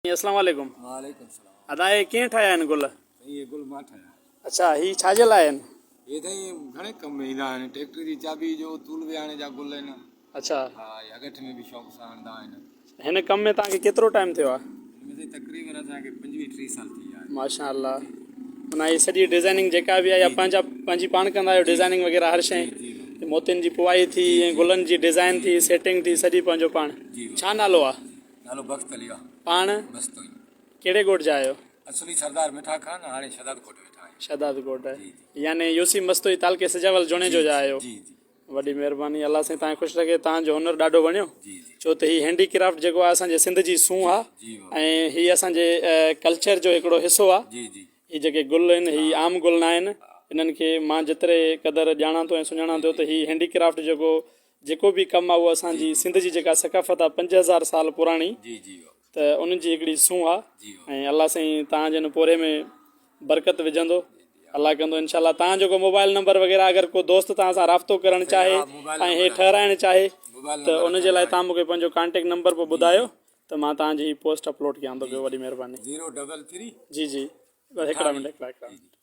اسلام عليڪم. وعليڪم السلام. ادا اهي ڪنهن ٺاهيا آهن گل؟ سائين اهي گل مان ٺاهيا. اڇا هي ڇا جي لاء آهن؟ اهي سائين گهڻي ڪم ۾ ايندا آهن ٽيڪٽر جي چاٻي جو طول ويهاڻي جا گل آهن. اڇا. ها اهي اڳٺ ۾ به شوق سان هڻندا آهن. هن ڪم ۾ توهان کي ڪيترو ٽائيم ٿيو آهي؟ هن ۾ سائين تقريبن اسان کي 25 30 سال ٿي ويا آهن. ماشاء الله معنيٰ هي سڄي ڊزائننگ جيڪا به آهي اها پنهنجا پنهنجي پاڻ ڪندا آهيو ڊزائننگ وغيره هر شيء موتين جي پوائي ٿي ۽ گلن جي ڊزائن ٿي سيٽنگ ٿي سڄي پنهنجو پاڻ ڇا نالو آهي؟ نالو بخت علي آ. پاڻ مستوئي. ڪهڙي ڳوٺ جا آهيو؟ اصلي سردار مٺا خان هاڻي شهداد ڪوٽ ويٺا آهيون. شهداد ڪوٽ يعني يوسي مستوئي تعلقي سجاول جوڻيجو جا آهيو. جي جي. وڏي مهرباني الله سائين توهان کي خوش رکي توهان جو هنر ڏاڍو وڻيو جي جي. ڇو ته هي هينڊي ڪرافٽ جيڪو آهي اسان جي سنڌ جي سونهن آ جي ۽ هي اسان جي ڪلچر جو هڪڙو حصو آ. جي جي. هي جيڪي گل آهن هي عام گل نه آهن انهن کي مان جيتري قدر ڄاڻان ٿو ۽ سڃاڻان ٿو ته هي هينڊي ڪرافٽ جيڪو جيڪو به ڪم آ اهو اسان جي سنڌ جي جيڪا ثقافت آ 5000 سال پراڻي ته انهن جي هڪڙي سونهن آ ۽ الله سائين توهان جي ان پورهيي ۾ برڪت وجهندو الله ڪندو انشاء الله توهان جو ڪو موبائل نمبر وغيره اگر ڪو دوست توهان سان رابطو ڪرڻ چاهي ۽ هي ٺهرائڻ چاهي ته ان جي لاء توهان مونکي پنهنجو ڪانٽيڪٽ نمبر پوء ٻڌايو ته مان توهان جي هي پوسٽ اپلوڊ ڪيان ٿو پيو وڏي مهرباني 0 ڊبل 3 جي جي هڪڙا منٽ هڪڙا هڪڙا منٽ.